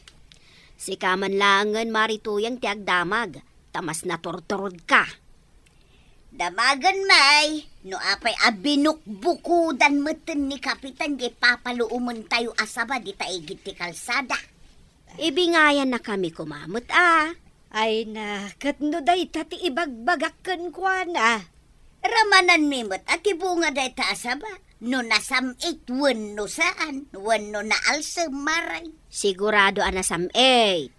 Sika man laengen, Mari Tuyang, ti agdamag, ta mas naturturodka. Damagen, may, no apay a binukbukodan metten ni Kapitan diay papaluomentayo a saba dita igid ti kalsada. Ibingayannakami koma met, a. Ay na, ket no dayta ti ibagbagak kenkuana? Ramananmi met a ti bunga dayta a saba, no nasam-it wenno saan, wenno naalsem, Mari. Sigurado a nasam-it.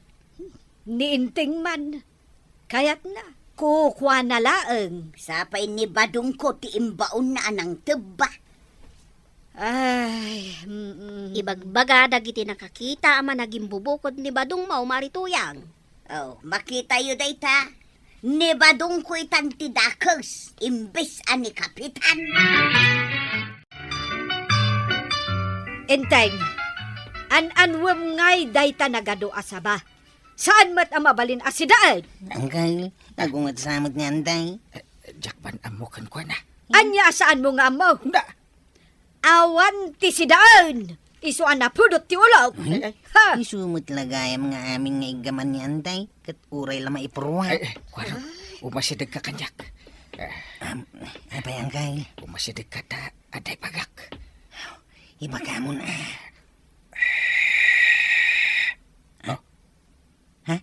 Ni Enteng man, kayatna, Kukuana laeng. Sapay ni Badongko ti imbaonna a nangtebba. Ay, mm. Ibagbaga dagiti nakakita a managimbubukod ni Badongmo, Mari Tuyang. Oh, makitayo dayta. Ni Badongko itan ti dakes, imbes a ni Kapitan. Enteng, an-anwem ngay dayta nagadu a saba. Saan met a mabalin a sidaen? Angkel, agunget sa met nga antay. Eh, diak man ammo kenkuana. Ania a saanmo nga ammo? Na, Awan ti sidaen, isu a napudot ti ulok. Ay, ay. Ha! Isu met la gayam nga amin nga iggaman ni antay, ket uray la maipurwa. Ay, ay, kuano, umasidegka kaniak. Eh, Am, apay, angkel? Umasidegka ta adda ibagak. Ibagamon, a. Oh. Ha?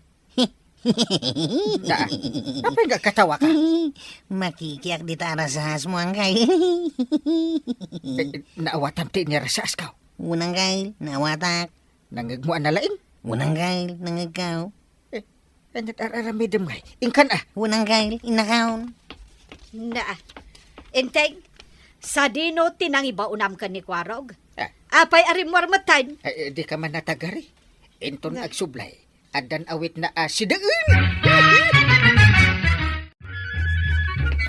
Na, apay nga agkatawaka? Makikiak dita a rasasmo, angkel. Eh, naawatam ti inirasaasko. Wen, angkel, naawatak. Nangngegmo a nalaing? Wen, angkel, nangngegko. Eh, ania't ar-aramidem ngay? Inkan a? Wen, angkel, innakon. Na, Enteng, sadino ti nangibaonam ken ni Kuarog? Ah. Apay a rimmuar metten? Eh, eh, dika man natagari. Inton Na. agsublay, addan awitna a sidaen.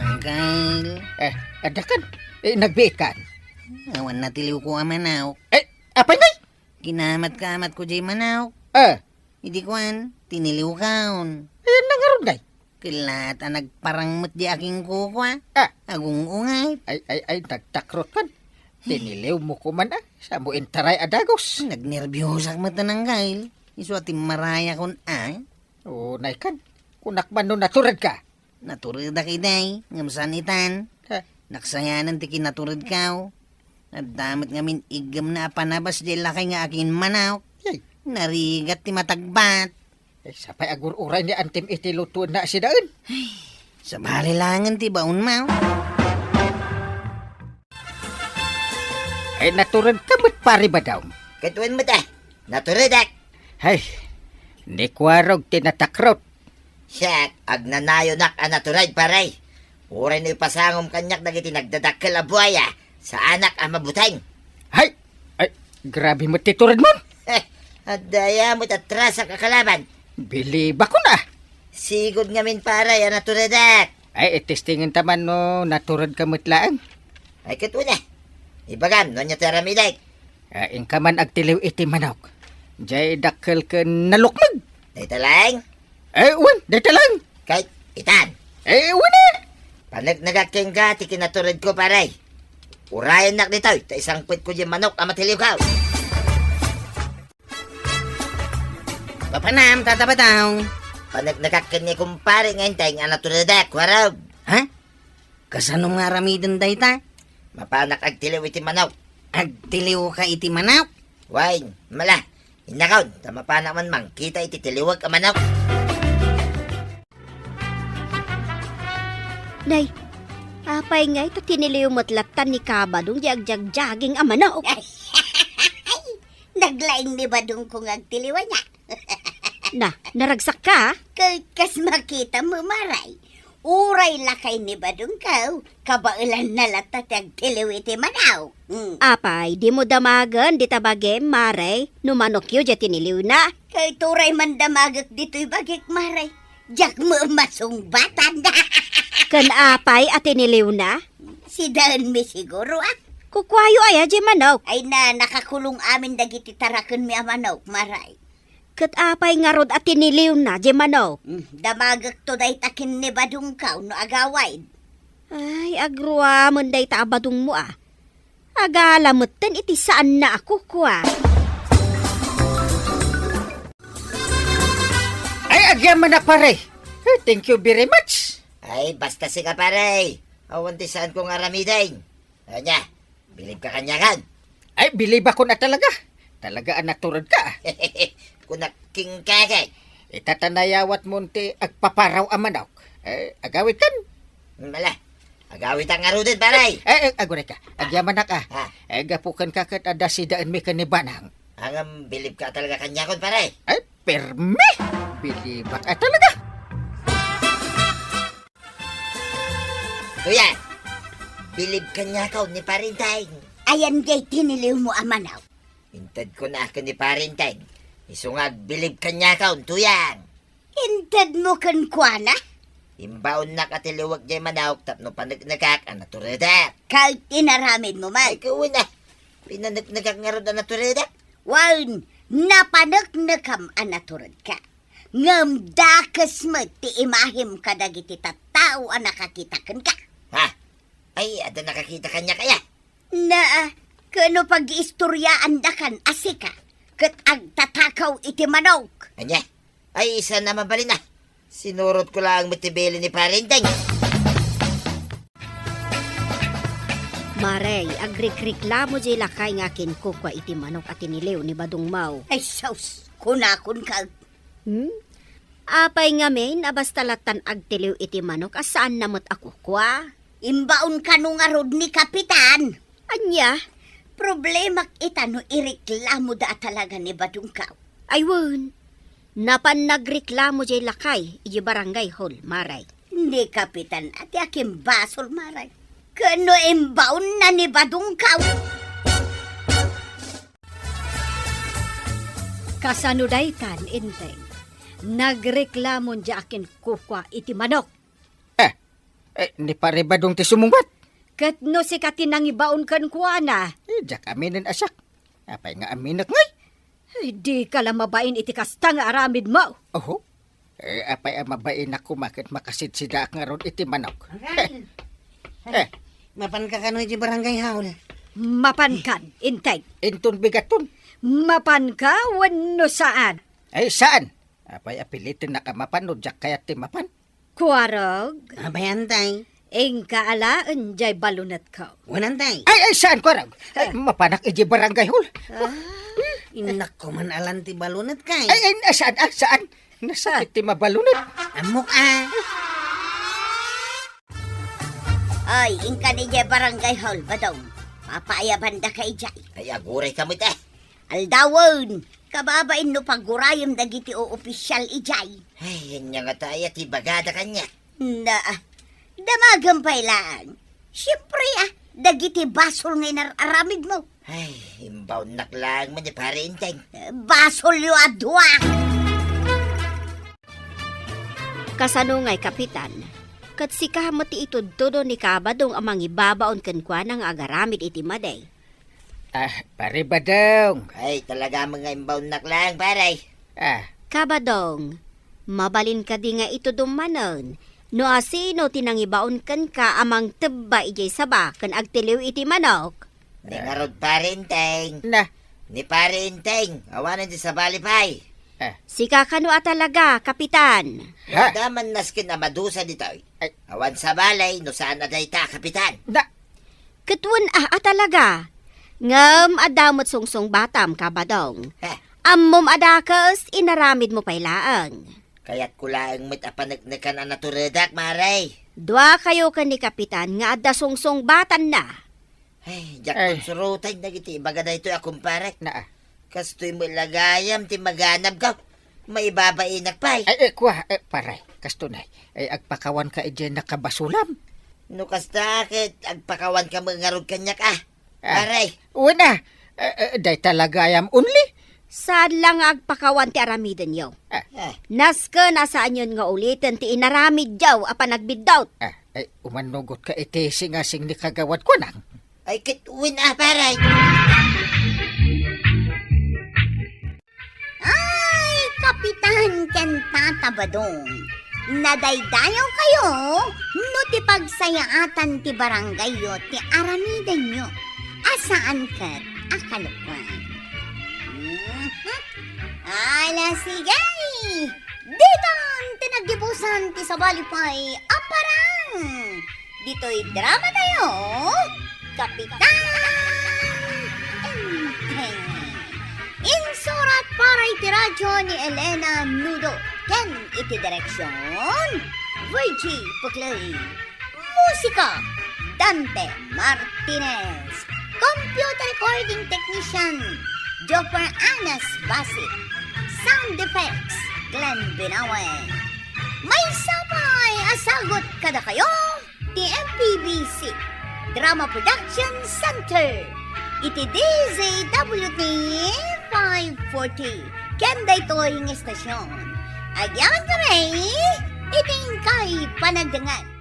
Angkel. Eh, adda kan? Eh, nagbiit kan? Awan natiliwko a manok. Eh, apay ngay? Kinamat-kamatko jay manok. Ah. Idi kuan, tiniliwkon. Ayan na ngarud ngay? Kellat a nagparang met di aking kukua. Ah. Agung-ungay. Ay, ay, ay, nagtakrot kan. Tiniliwmo koman a. Samo intaray a dagus. Nagnerbiosak met a nanggail. Isu a timmarayakon a. Unay kan. Kunak man no naturedka. Naturedak iday, ngem saan itan. Ha? Naksayanan ti kinaturedko. Adda met ngamin iggemna a panabas jay lakay nga akin manok. Yay. Narigat ti matagbat. Eh, sapay agur-uray ni antim iti lutoenna a sidaen. Ay, sabali langen ti baonmo. Ay, naturedka met, Pare Badong. Ket wen met, eh, naturedak. Hay, ni Kuarog ti natakrot. Siak, agnanayonak a natured, pare. Uray no ipasangom kaniak dagiti nagdadakkel a buaya, saanak a mabuteng. Hay, ay, grabe met ti turedmon. Eh, adda aya met a trasak a kalaban. Bilibakon a. Sigud ngamin, pare, a naturedak. Ay, itestingen ta man no naturedka met laeng. Ay, ket wen a. Ibagam, no ania ti aramidek? Eh, inka man agtiliw iti manok. Jay dakkel ken nalukmeg. Dayta laeng? Eh, wen, dayta laeng. Kay, itan. Eh, wen a. Paneknekak kenka ti kinaturedko, pare. Urayennak ditoy, ta isangpetko jay manok a matiliwko. Papanam, Tata Badong. Paneknekak ken ni kumpare nga inteng a naturedak, warag. Ha? Kasano nga aramiden dayta? Mapanak agtiliw iti manok. Agtiliwka iti manok? Wen, mala. Innakon, ta mapanak man mangkita iti tiliwek a manok. Nay, apay ngay ta tiniliw met latta ni Kabadong di agjagjaging a manok? Naglaing ni Badongko nga agtiliw ania. Na, naragsakka? Ka-, kas makitam, Maray. Uray lakay ni Badongko, kabaelanna latta ti agtiliw iti manok. Hmm. Apay, dimo damagen dita bagim, Maray, no manokyo diay tiniliwna? Kay turay man damagek ditoy bagik, Maray. Diak met masungbatan. Ken apay a tiniliwna? Sidaenmi siguro, a. Kukuayo aya diay manok? Ay na, nakakulong amin dagiti tarakenmi a manok, Maray. Ket apay ngarud a tiniliwna diay manok? Hmm, damagekto dayta ken ni Badongko no agawid. Ay, agruamen dayta a Badongmo a. Agala metten iti saanna a kukua. Ay, agyamanak, pare. Eh, thank you very much. Ay, basta sika, pare. Awan ti saanko nga aramiden. Ania, bilibka kaniakan? Ay, bilibakon a talaga. Talaga a naturedka. Kunak kenka ket. Ita ta nayawatmon ti agpaparaw a manok. Eh, agawidkan? Mala. Agawidak ngaruden, pare. Eh, eh, agurayka. Agyamanak a. Ah. Eh, gapu kenka ket adda sidaenmi ken ni Banang. Ngem bilibka talaga kaniakon, pare? Ay, permi! Bilibak a talaga. Tuyang, bilib kaniakaw ni Pare Enteng. Ayan jay tiniliwmo a manok. Intedko na ken ni Pare Enteng. Isu nga agbilib kaniakaw, Tuyang. Intedmo kenkuana? Imbaonnak a tiliwek jay manok tapno paneknekak a naturedek. Ket inaramidmo met? Ay, kawen a. Pinaneknekak ngarud a naturedek? Wen, napaneknekam a naturedka. Ngem dakes met ti imahem kadagiti tattao a nakakita kenka. Ha? Ay, adda nakakita kaniak aya? Naa, ket no pagiistoriaandakan a sika ket agtatakaw iti manok. Ania? Ay, saan a mabalin a. Sinurotko laeng met ti bilin ni Pare Enteng. Mare, agrikreklamo jay lakay nga akinkukua iti manok a tiniliw ni Badong Mau. Ay, sus! Kunakon ka. Hmm? Apay ngamin a basta lattan agtiliw iti manok a saanna met a kukua? Imbaon kano ngarud ni Kapitan? Ania? Problemak ita no ireklamoda a talaga ni Badong Mau. Ay wen, napan nagreklamo jay lakay iti barangay hall, Mare. Ni Kapitan a ti akimbasol, Mare. Ken no imbaonna ni Badong Mau? Kasano daytan, Enteng? Nagreklamon jay akinkukua iti manok. Eh, eh, ni Pare Badong ti sumungbat. Ket no sika ti nangibaon kenkuana? Eh, diak aminen a siak. Apay nga aminek ngay? Ay, dika la mabain iti kasta nga aramidmo. Oho. Eh, apay a mabainak koma ket makasidsidaak ngarud iti manok. Angkel! Eh. Mapanka kano iti barangay hall? Mapankan, Enteng. Inton bigaton? Mapanka wenno saan? Ay, saan? Apay a pilitennak a mapan no diak kayat ti mapan? Kuarog? Apay, Enteng? Inka alaen jay balunetko. Wen, Enteng. Ay, ay, saan, Kuarog? Ay, mapanak iti barangay hall. Ah, innak ko man alan ti balunet kay. Ay, ay, saan, ah, saan? Nasakit ti mabalunet. Ammok, ah. Ay, inka ni jay barangay hall, Badong. Papaayabandaka idiay. Ay, aguray ka met, eh. Aldawen, kababain no pagurayem dagiti oopisial idiay. Ay, ania ngata aya ti ibagada kaniak? Na, damagem pay laeng. Siempre, ah, dagiti basol nga inar-aramidmo. Ay, imbaonnak laeng met ni Pare Enteng. Basolyo a dua! Kasano ngay, Kapitan? Ket sika met ti itudtudo ni Kabadong a mangibabaon kenkuana nga agaramid iti madi. Ah, Pare Badong. Ay, talaga nga imbaonnak laeng, pare. Ah. Kabadong, mabalin kadi nga itudom manen no asino ti nangibaon kenka a mangtebba idiay saba ken agtiliw iti manok? Ni ngarud, Pare Enteng. Na. Ni Pare Enteng, awanen ti sabali pay. Ah. Sika kano a talaga, Kapitan? Ha? Adda man nasken a madusa ditoy. Ay. Awan sabali no saan a dayta, Kapitan. Da. Ket wen a, a talaga. Ngem adda met sungsungbatam, Kabadong. Heh. Ammom a dakes, inaramidmo pay laeng. Kayatko laeng met a paneknekan a naturedak, Mare. Duakayo ken ni Kapitan nga adda sungsungbatanna. Ay, diak Ay. konsuroten dagiti ibaga daytoy a kumparek. Naa. Kastoy met la gayam ti maganabko. Maibabainak pay. Ay, eh, kua, eh, pare, kastoy nay. Ay, agpakawanka idiay nakabasolam. No kasta, ket agpakawanka met ngarud kaniak, ah. Ah. Pare. Wen a. Eh, eh, dayta la gayam only. Saan la nga agpakawan ti aramidenyo. Ah. Ah. Nasken a saanyon nga uliten ti inaramidyo a panagbiddut. Ah, ay, umannugotka iti singasing ni Kagawad Kunang. Ay, ket wen a, pare. Ay, Kapitan ken Tata Badong, nadaydayaw kayo no ti pagsayaatan ti barangayyo ti aramidenyo a saan ket a kalokuan. Mhm. Ala, sige! Ditan ti naggibusan ti sabali pay a parang! Ditoy drama tayo, Kapitan Enteng. Insurat para iti radyo ni Elena Nudo ken iti direksyon, Virgie Puclay. Musika, Dante Martinez. Computer recording technician, Jopper Anas Basit. Sound effects, Glenn Binawen. Maysa pay a sagut kadakayo, ti M P B C Drama Production Center iti D Z W T five forty ken daytoy nga estasyon. Agyaman kami iti inkay panagdangan.